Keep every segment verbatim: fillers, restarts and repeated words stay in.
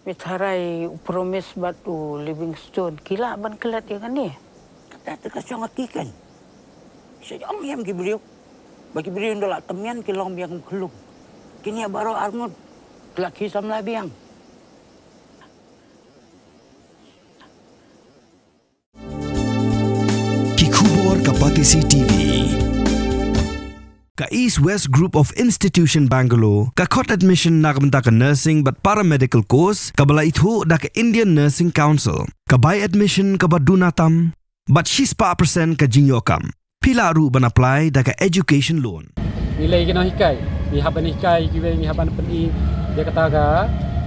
Phi tharai u Promise bad u Livingstone ki lah ban klet ïa kane? Kata te ka shong ha ki kan. Sha ong ïam ki briew. Ba ki briew nda la temian ki long biang kum khlung. Kine baroh arngut ki la ki samla biang. Ki khubor ka Batesi T V. Ka East West Group of Institution Bangalore ka khot admission na ka bynta ka nursing bad paramedical course kaba la ithuh da ka Indian Nursing Council. Ka bai admission kaba duna tam bad shispah percent ka jingïoh kam. Phi lah ruh ban apply da ka education loan. Ngi leh ki nonghikai, ngi hap ban hikai kiwei, ngi hap ban pyni ïa kata ka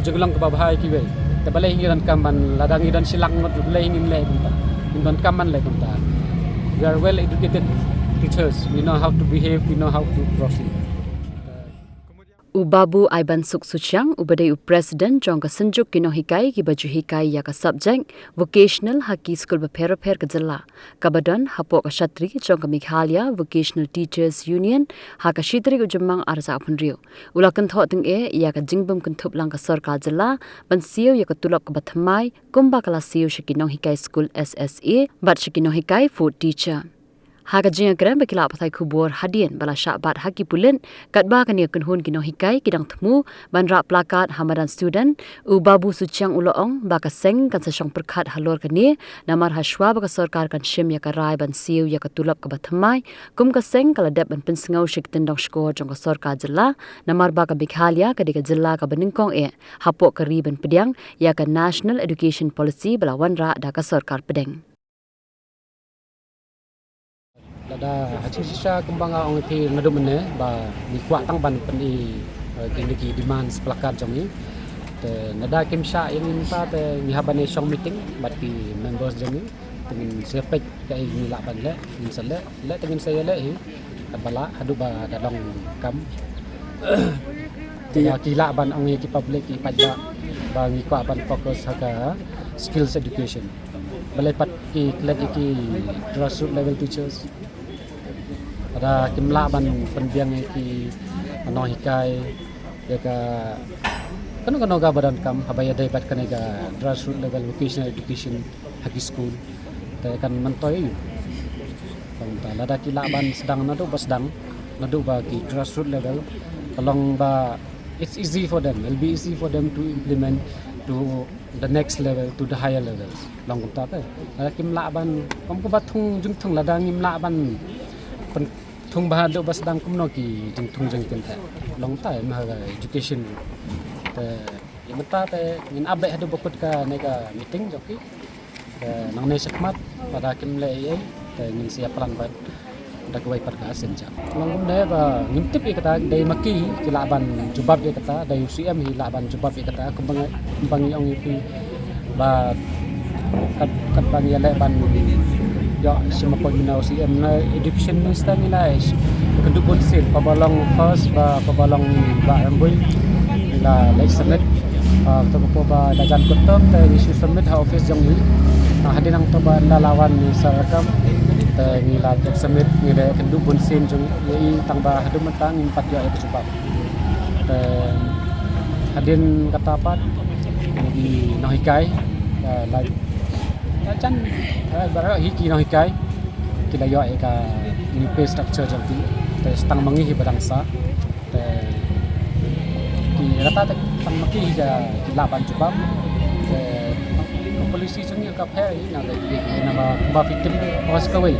jinglong kaba bha ïa kiwei. Te balei ngi donkam ban, lada ngi don shi lak ngut, balei ngim leh kumta? Ngim donkam ban leh kumta. We are well educated teachers. We know how to behave, we know how to proceed. U Babu Aibansuk Suchiang, uba dei u President jong ka Synjuk ki nonghikai kiba ju hikai ïa ka subject vocational ha ki skul bapher bapher ka jylla, kaba don hapoh ka shatri jong ka Meghalaya Vocational Teachers Union, ha ka shi tarik u Jymmang arhajar arphew hynriew, u la kynthoh tyngeh ïa ka jingbym kynthup lang ka sorkar jylla ban siew ïa ka tulop kaba thymmai kumba ka la siew sha ki nonghikai skul S S A bad sha ki nonghikai fourth teacher. Ha ka jingïakren bad ki lad pathai khubor hadien ba la shah bat ha ki pulit katba kane ka kynhun ki nonghikai ki dang thmu ban rah placard ha madan student, u Babu Suchiang u la ong ba ka seng kan sa shong pyrkhat halor kane, namar hashwa ba ka sorkar kan shim ïa ka rai ban siew ïa ka tulop kaba thymmai, kum ka seng ka la dep ban pynsngew sha ki tyndong shkor jong ka sorkar jylla, namar ba ka Meghalaya ka dei ka jylla kaba nyngkong eh hapoh ka ri ban pdiang ïa ka National Education Policy ba la wanrah da ka sorkar pdeng. Lada ha jingshisha kumba nga ong ïa phi naduh mynne ba ngi kwah tang ban pyni, eh, kine ki demands placard jong ngi. Te lada kim shah ïa ngi mynta te ngi hap ban ïa shong meeting bad ki members jong ngi. Te ngin sa peit kaei ngi lah ban leh, ngin sa leh, leh te ngin sa ïa leh hi. Katba lah haduh ba da long kam. Te ïa ki lah ban ong ïa ki public ki paidbah ba ngi kwah ban focus ha ka skills education. Balei pat ki klet ïa ki grassroots level teachers? Lada kim lah ban pynbiang ïa ki nonghikai ïa ka kano kano kaba donkam haba ïadei bad kane ka grassroots level vocational education ha ki skul. Te kan myntoi ïa u. Kumta lada ki lah ban sdang naduh ba sdang, naduh ba ki grassroots level, ka long ba it's easy for them, it'll be easy for them to implement to the next level, to the higher levels. Long kumta te. Lada kim lah ban, kum kumba thung jingthung lada ngim lah ban pyn thung ba haduh ba sdang kumno ki jingthung jong ki kynthei. Long kumta em ha education. Te ïa mynta te ngin ap beit haduh ba kut kane ka meeting jong ki. Te nangne shakhmat lada kim leh ei ei te ngin sa ïa plan bad da kawei pat ka synjak. Long kumne ba ngim tip ïa kata, dei ma ki ki lah ban jubab ïa kata, dei u C M hi lah ban jubab ïa kata, kumba ngi, kumba ngi ong ïa phi ba kat, katba ngi ïaleh ban ïoh shim appointment na u C M, na education minister ngi la ïakynduh bun sien, kaba long first ba, kaba long Bah Rymbui ngi la leit submit. Ah, kata ka por ba da jan kut te ngi shu submit ha office jong ngi. Ah, hadien nangta ba ynda la wan ngi sa rakam te ngi la dep submit, ngi la ïakynduh bun sien jong ngi, ïa i tang ba haduh mynta ngim pat ïoh ïa ka jubab. Te hadien kata pat ki nonghikai, eh, la, la jan, eh, baroh hi ki nonghikai ki la ïoh ïa ka new pay structure jong ki. Te tang ma ngi hi ba dang sah. Te ki rata te tang ma ki hi ki lah ban jubab. Te ka policy jong ngi ka pher hi na ka, na ba kumba phi tip, os kawei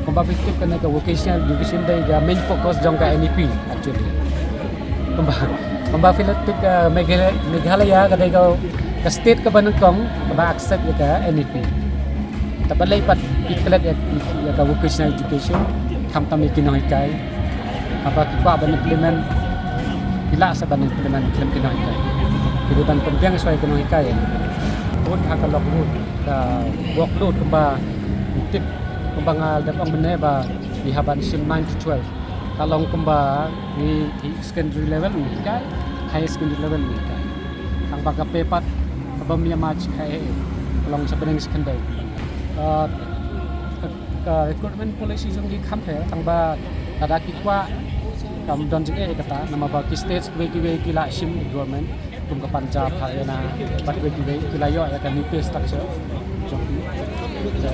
kumba phi tip kane ka vocational education dei ka main focus jong ka N E P actually. Kumba, kumba phi la tip ka Meghalaya, Meghalaya ka dei ka, ka state kaba nyngkong kaba accept ïa ka N E P. Te balei pat ki klet ïa, ïa ka vocational education, khamtam ïa ki nonghikai. Haba ki kwah ban implement, ki lah sa ban implement khlem ki nonghikai. Ki dei ban pynbiang shuwa ïa ki nonghikai. Bun ha ka workload, ka workload kumba ngi tip, kumba nga dep ong mynne ba ngi hap ban shim nine to twelve. Ka long kumba ngi hi secondary level ngi hikai, higher secondary level ngi hikai. Tang ba ka pay pat kaba ym ïa match, eh, eh, ka long sha bneng sha khyndai. Ah, ka, ka recruitment policy jong ngi kham pher, tang ba lada ki kwah kam don jingeh kata, namar ba ki state kiwei kiwei ki la shim recruitment. Kum ka Punjab ha ïa na bad kiwei kiwei ki la ïoh ïa ka NEIPEI structure jong ki. Te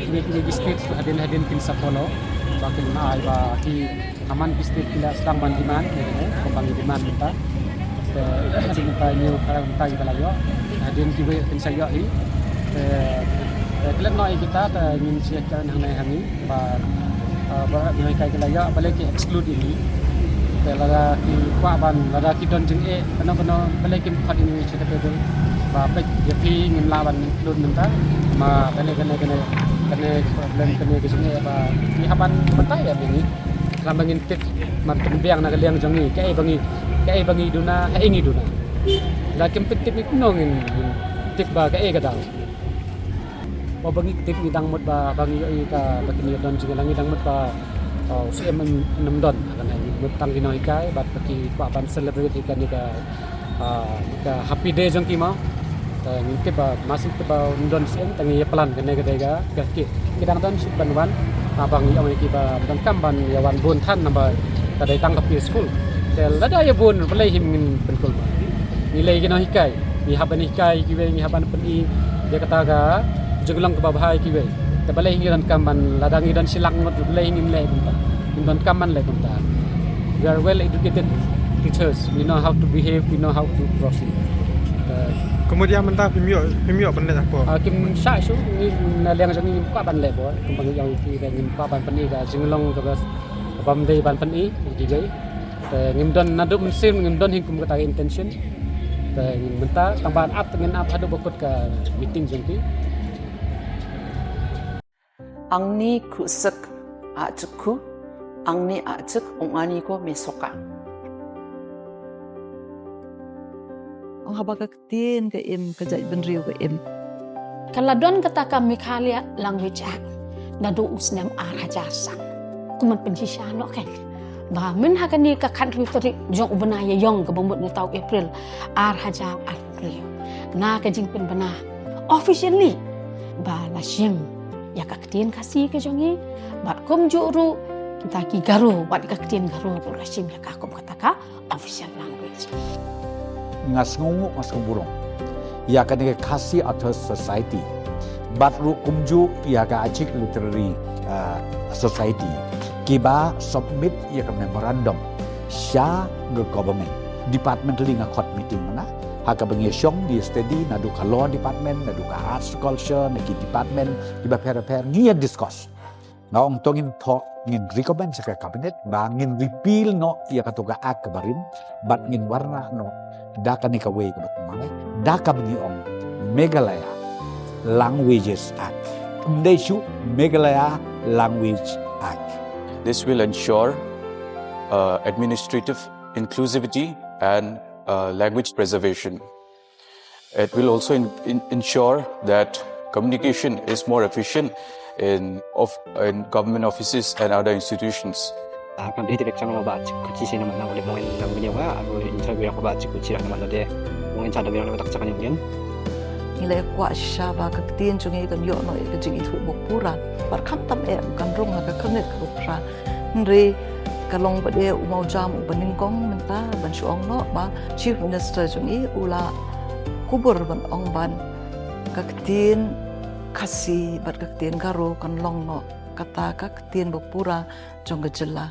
kiwei kiwei ki state tu hadien hadien kin sa follow ba kin ai ba ki haman ki state ki la sdang ban demand ne ne ko ba ngi demand mynta. Te hadien mynta ñiew ka mynta ki ba la ïoh hadien kiwei kin sa ïoh hi. Te klet noh ïa kita te ngin share ka hangne hangne. Ba ba ngi kai ka la ïa ba le ki exclude ïa ngi. Te lada ki kwah ban lada ki don jingeh kano kano ba le kim khot ïa ngi sha ka table. Ba peit ïa phi ngim lah ban include mynta. Ma kane kane kane kane problem kane ka jingeh ba ki hap ban batai ïa ngi. Lada ngin tip man pynbiang na ka liang jong ngi kaei ba ngi kaei ba ngi duna kaei ngi duna. Lada kim pyntip ngi kumno ngin tip ba kaei ka daw. Ba ba ngi tip ngi dang mut ba ba ngi ïohi ka ba kine don jingïalang ngi dang mut ba u siem ym don ha kane ngi mut tang ki nonghikai bad ba ki kwah ban celebrate ïa kane ka ka happy day jong ki mo. Te ngi tip ba ma shu tip ba ym don siem te ngi ïa plan kane ka dei ka ki ki dang don shu ban wan. Ba ngi ong ïa ki ba donkam ban ïa wan bun than naba ka dei tang ka peaceful. Te lada ïa bun balei him ngin pynkul ma ngi lei ki nonghikai. Ngi hap ban hikai kiwei ngi hap ban pyni ïa kata ka jinglong kaba bha ïa kiwei. Te balei ngi donkam ban lada ngi don shi lak ngut balei ngim leh kumta. Ngim donkam ban leh kumta. We are well educated teachers. We know how to behave, we know how to proceed. Te kumut ïa mynta phim ïoh phim ïoh ban leh hapoh. Ah, kim shah shuh ngi na liang jong ngi ngim kwah ban leh bor. Kumba ngi ïoh ïa ki ngim kwah ban pyni ka jinglong kaba bym dei ban pyni ïa kiwei. Te ngim don naduh mynsiem ngim don hi kum kata ka intention. Te ngin mynta tang ban ap ngin ap haduh ba kut ka meeting jong ki. Angni khuh sek ah cek khuh, angni ah cek ong ani ko me soka. Ong haba ka ktien ka im ka jaitbynriew ka im. Ka la don kata ka Meghalaya Language Act naduh u snem ar hajar san. Kumno pynshisha noh ka ba myn ha kane ka khathynriew tarik jong u bnai ïa ïong kaba mut na tau April ar hajar arphew. Na ka jingpynbna officially ba la shim ïa ka ktien Khasi ka jong ngi bad kumjuh ruh kita ki Garo bad ka ktien Garo ruh la shim ïa ka kum kata ka official language. Nga sngewnguh nga sngewburom ïa kane ka Khasi Authors Society bad ruh kumjuh ïa ka Achik Literary Society kiba submit ïa ka memorandum sha ka government. Departmentally nga khot meeting mynta ha kaba ngi shong ngi study naduh ka law department naduh ka arts culture na ki department kiba pher pher ngi ïa discuss. Nga ong to ngin thoh ngin recommend sha ka cabinet ba ngin repeal noh ïa kato ka act kaba rim bad ngin wanrah noh da kane kawei kaba thymmai da kaba ngi ong Meghalaya Languages Act. Ym dei shuh Meghalaya Language Act. This will ensure uh, administrative inclusivity and uh, language preservation. It will also in, in, ensure that communication is more efficient in, of, in government offices and other institutions. Ah, kan dei direct channel ba chik kuchi sina mana oleh moin nang bini wa aku interview aku ba chik kuchi rak mana de moin chada biang tak chakan yang. Ngi la kwah shisha ba ka ktien jong ngi kan ïoh noh ïa ka jingithuh bok pura. Bad khamtam eh kan rung ha ka khyrnit ka bok pura. Hynrei ka long ba dei u mawjam uba nyngkong mynta ban shu ong noh ba Chief Minister jong ngi u la kubur ban ong ban ka ktien Khasi bad ka ktien Garo kan long noh kata ka ktien bok pura jong ka jylla.